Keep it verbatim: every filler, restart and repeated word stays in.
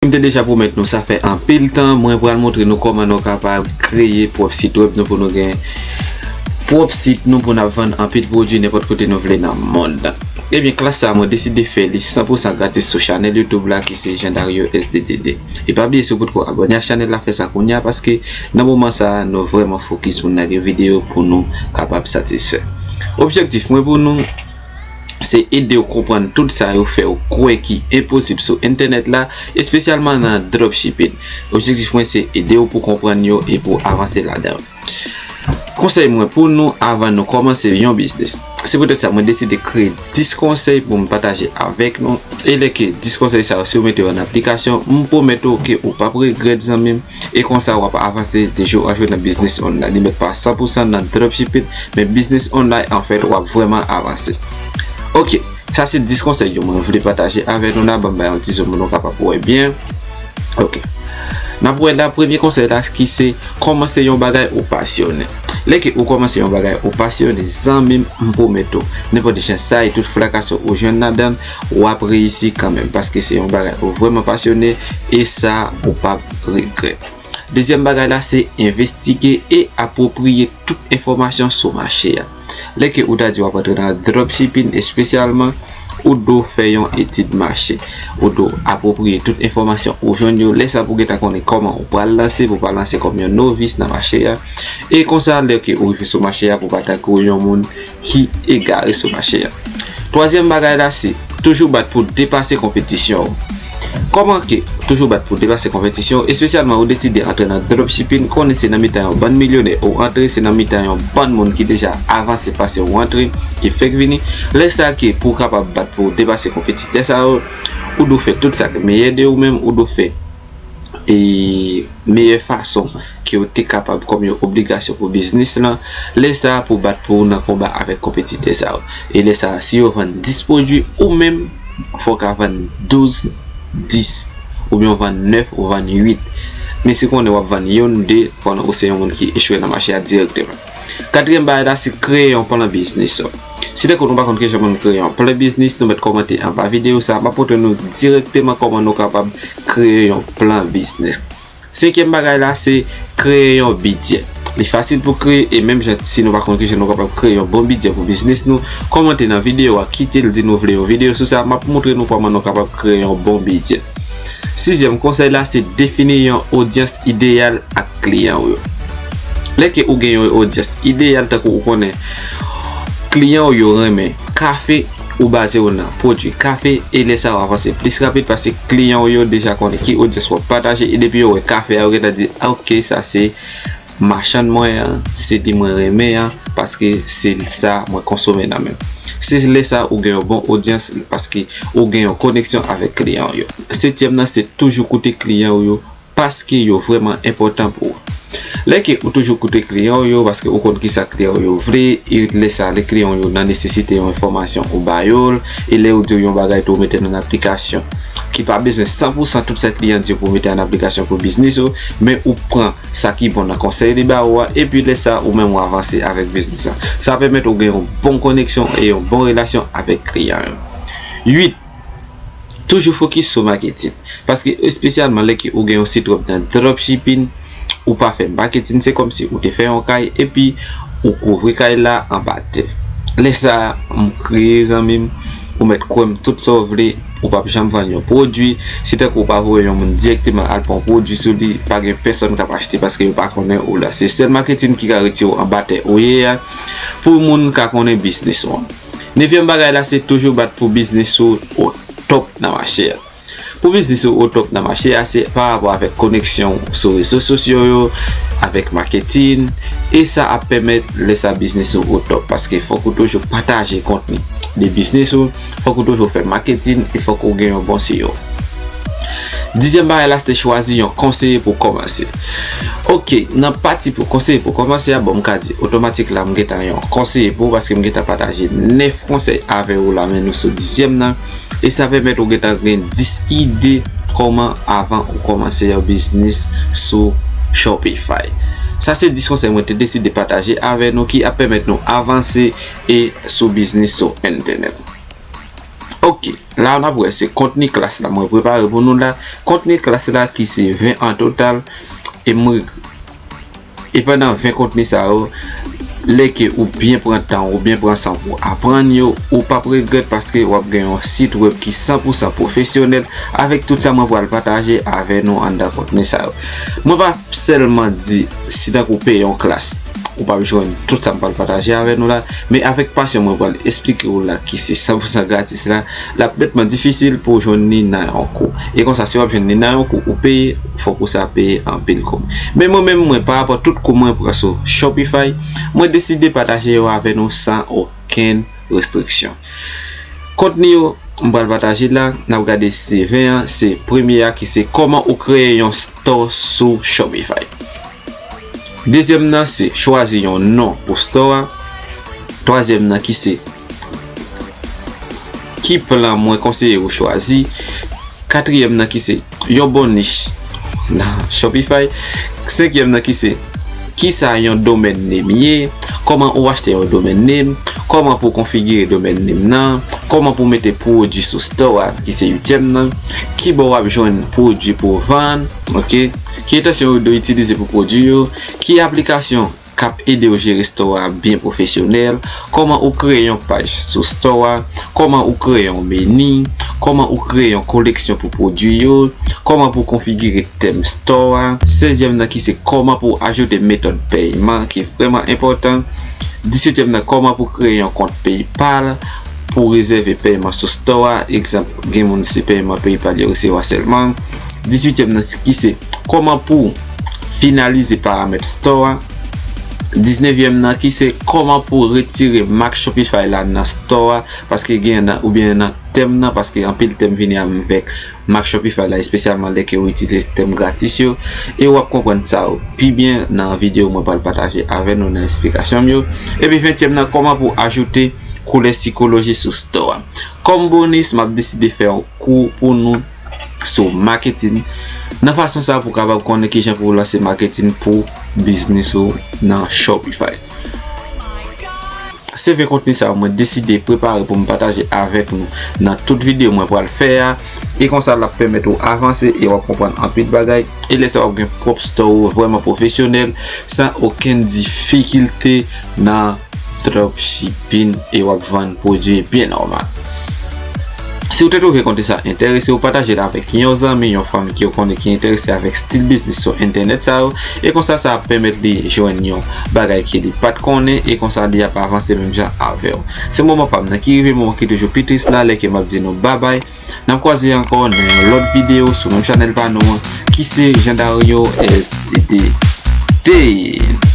M te deja pwomèt nou, sa fè anpil tan, mwen pral montre nou kòman nou kapab kreye pwòp sit wèb nou pou nou gen pwòp sit nou pou n ap vann anpil pwodui nenpòt kote nou vle nan mond. Ebyen, klas sa a, mwen deside fè li san pou san gratis sou chanèl YouTube la ki se Jean Dario S D D D. E pa bliye, si w potko abòne ak chanèl la, fè sa kounye a, paske nan moman sa a, nou vrèman fokis pou n lage videyo pou nou kapab satisfè. Objektif mwen pou nou, se ede w konprann tout sa yo fè w kwè ki enposib sou entènèt la, espesyalman nan dropshipping. Objektif mwen se ede w pou konprann yo e pou avanse ladan yo. Konsèy mwen pou nou avan nou kòmanse yon biznis. Se poutèt sa mwen deside kreye dis konsèy pou m pataje avèk nou. E lè ke dis konsèy sa yo, si w mete yo an aplikasyon, m pwomèt ou ke ou p ap regrèt, zanmi m. E konsa w ap avanse de jou an jou nan biznis online. Li mèt pa san pou san nan dropshipping, men biznis online, anfèt, w ap vrèman avanse. Ok, sa se dis konsèy yo mwen vle pataje avèk nou la. Ban m bay yon ti zoom pou nou kapab wè byen. Ok. N ap wè la, premye konsèy la ki se kòmanse yon bagay ou pasyone. Lè ke ou kòmanse yon bagay ou pasyone, zanmi m, m pwomèt ou, nenpòt jan sa ye, tout fraka sa ou jwenn ladan l, w ap reyisi kanmenm, paske se yon bagay ou vrèman pasyone, e sa ou p ap regrèt. Dezyèm bagay la, se envestige e apwopriye tout enfòmasyon sou mache a. Lè ke ou ta di w ap antre nan dropshipping espesyalman, ou dwe fè yon etid mache. Ou dwe apwopriye tout enfòmasyon ou jwenn yo. Lè sa pou w gentan konnen kòman ou pral lanse, pou w pa lanse kòm yon novis nan mache a. E konsa, lè ke ou rive sou mache a, pou w pa tankou yon moun ki egare sou mache a. Twazyèm bagay la, se toujou bat pou depase konpetisyon w. Kòman ke toujou bat pou depase konpetisyon w, espesyalman ou deside antre nan dropshipping, konnen se nan mitan yon bann milyonè ou antre, se nan mitan yon bann moun ki deja avanse pase ou antre, ki fèk vini. Lè sa ke pou w kapab bat pou w depase konpetitè sa yo, ou dwe fè tout sa k meyè de ou menm, ou dwe fè e meyè fason ke w te kapab kòm yon obligasyon pou biznis lan. Lè sa a, pou bat pou w nan konba avèk konpetitè sa yo. E lè sa a, si yo vann dis pwodui, ou menm, fò w ka vann douz, dis, oubyen w vann nèf, ou vann uit. Men si w konnen w ap vann youn, de, konnen ou se yon moun ki echwe nan mache a dirèkteman. Katriyèm bagay la, se kreye yon plan biznis. Si tankou nou pa konn kijan pou nou kreye yon plan biznis, nou mèt kòmante anba videyo sa a. M ap montre nou dirèkteman kòman nou kapab kreye yon plan biznis. Senkyèm bagay la, se kreye yon bidjè. Li fasil pou kreye, e menm jan si nou pa konn kijan nou kapab kreye yon bon bidjè pou biznis nou, kòmante nan videyo a, kite l di nou vle yon videyo sou sa, m ap montre nou kòman nou kapab kreye yon bon bidjè. Sizyèm konsèy la, se defini yon odyans ideyal ak kliyan w yo. Lè ke ou gen yon odyans ideyal, tankou ou konnen kliyan w yo renmen kafe, ou baze w nan pwodui kafe, e lè sa a w avanse plis rapid paske kliyan w yo deja konnen ki odyans w ap pataje, e depi yo wè kafe a, yo gentan di, "Ok, sa se machann mwen an, se li mwen renmen an, paske se sa mwen konsome nan men l." Se lè sa a ou gen yon bon odyans, paske ou gen yon koneksyon avèk kliyan w yo. Setyèm nan, se toujou koute kliyan w yo, paske yo vrèman enpòtan pou ou. Lè ke ou toujou koute kliyan w yo, paske ou konn kisa kliyan w yo vle, e lè sa a, lè kliyan w yo nan nesesite yon enfòmasyon, ou ba yo l, e lè yo di w yon bagay tou, ou mete l an aplikasyon, ki pa bezwen san pou san tout sa kliyan di w pou w mete an aplikasyon pou biznis ou, men ou pran sa ki bon nan konsèy li ba ou a, epi lè sa a, ou menm ou avanse avèk biznis la. Sa pèmèt ou gen yon bon koneksyon e yon bon relasyon avèk kliyan yo. Uit, toujou fokis sou maketin. Paske espesyalman lè ke ou gen yon sit wèb nan dropshipping, ou pa fè maketin, se kòmsi ou te fè yon kay epi ou kouvri kay la anba tè. Lè sa a, m kriye, zanmi m, ou mèt kwè m tout sa w vle, ou p ap janm vann yon pwodui. Se tankou ou pa voye yon moun dirèkteman al pran yon pwodui sou li, pa gen pèsonn k ap achte paske yo pa konnen ou la. Se sèl maketin ki ka retire w anba tè ou ye a, pou moun ka konnen biznis ou an. Nevyèm bagay la, se toujou bat pou biznis ou o top nan mache a. Pou biznis ou o top nan mache a, se pa rapò avèk koneksyon w sou rezo sosyo yo, avèk maketin, e sa ap pèmèt lè sa biznis ou o top, paske fòk ou toujou pataje kontni de biznis ou, fòk ou toujou fè maketin, e fòk ou gen yon bon S E O. Dizyèm bagay la, se chwazi yon konseye pou kòmanse. Ok, nan pati pou konseye pou kòmanse a, bon, m ka di otomatik la, m gentan yon konseye pou ou, paske m gentan pataje nèf konsèy avè ou la, men nou sou dizyèm nan. E sa pèmèt ou gentan gen dis ide kòman avan ou kòmanse yon biznis sou Shopify. Sa se dis konsèy mwen te deside pataje avè nou ki ap pèmèt nou avanse e sou biznis sou entènèt. Ok, la n ap wè se kontni klas la mwen prepare pou nou la. Kontni klas la ki se ven an total. E mwen, e pandan ven kontni sa yo, lè ke ou byen pran tan, ou byen pran san pou aprann yo, ou p ap regrèt paske w ap gen yon sit wèb ki san pou san pwofesyonèl avèk tout sa mwen pral pataje avè nou anndan kontni sa yo. Mwen pa sèlman di si tankou w peye yon klas, ou p ap jwenn tout sa m pral pataje avè nou la, men avèk pasyon mwen pral esplike w la ki se san pou san gratis la, l ap nètman difisil pou w jwenn li nan yon kou. E konsa, si w ap jwenn li nan yon kou, ou peye, fòk ou sa peye anpil kòb. Men mwen menm, mwen, pa rapò tout kou mwen pran sou Shopify, mwen deside pataje yo avè nou san okenn restriksyon. Kontni yo, m pral pataje la, n ap gade se ven an, se premye a ki se kòman ou kreye yon store sou Shopify. Dezyèm nan se chwazi yon non pou store a. Twazyèm nan ki se ki plan mwen konseye ou chwazi. Katriyèm nan ki se yon bon nich nan Shopify. Senkyèm nan ki se kisa yon domain name ye, kòman ou achte yon domain name, kòman pou konfigire domain name nan, kòman pou mete pwodui sou store a ki se uityèm nan, kibò w ap jwenn pwodui pou vann, ok, ki entansyon ou dwe itilize pou pwodui yo, ki aplikasyon k ap ede w jere store a byen pwofesyonèl, kòman ou kreye yon paj sou store a, kòman ou kreye yon meni, kòman ou kreye yon koleksyon pou pwodui yo, kòman pou konfigire tèm store a, sèzyèm nan ki se kòman pou ajoute metòd pèyman ki vrèman enpòtan, disetyèm nan kòman pou kreye yon kont PayPal pou rezève pèyman sou store a, egzanp, gen moun se pèyman PayPal yo resevwa sèlman, dizuityèm nan ki se kòman pou finalize paramèt store a, diznevyèm nan ki se kòman pou retire mak Shopify la nan store a, paske gen nan, oubyen nan tèm nan, paske anpil tèm vini avèk mak Shopify la, espesyalman lè ke ou itilize tèm gratis yo, e w ap konprann sa yo pi byen nan videyo mwen pral pataje avè nou nan esplikasyon m yo. Epi ventyèm nan, kòman pou ajoute koulè sikoloji sou store a. Kòm bonis, m ap deside fè yon kou pou nou sou maketin. Nan fason sa, pou w kapab konnen kijan pou w lanse maketin pou biznis ou nan Shopify. Se ven kontni sa yo mwen deside prepare pou m pataje avèk nou nan tout videyo mwen pral fè a. E konsa, l ap pèmèt ou avanse e w ap konprann anpil bagay. E lè sa, w ap gen pwòp store ou vrèman pwofesyonèl, san okenn difikilte nan dropshipping e w ap vann pwodui byen nòmal. Si w te twouve kontni sa enterese w, pataje l avèk yon zanmi, yon fanmi ke w konnen ki enterese avèk stil biznis sou entènèt sa yo, e konsa sa ap pèmèt li jwenn yon bagay ke li pa t konnen, e konsa li ap avanse menm jan avè w. Se moman pa m nan ki rive, moman ki toujou pi tris la, lè ke m ap di nou babay. N ap kwaze ankò nan yon lòt videyo sou menm chanèl pa nou an, ki se Jean Dario S D D.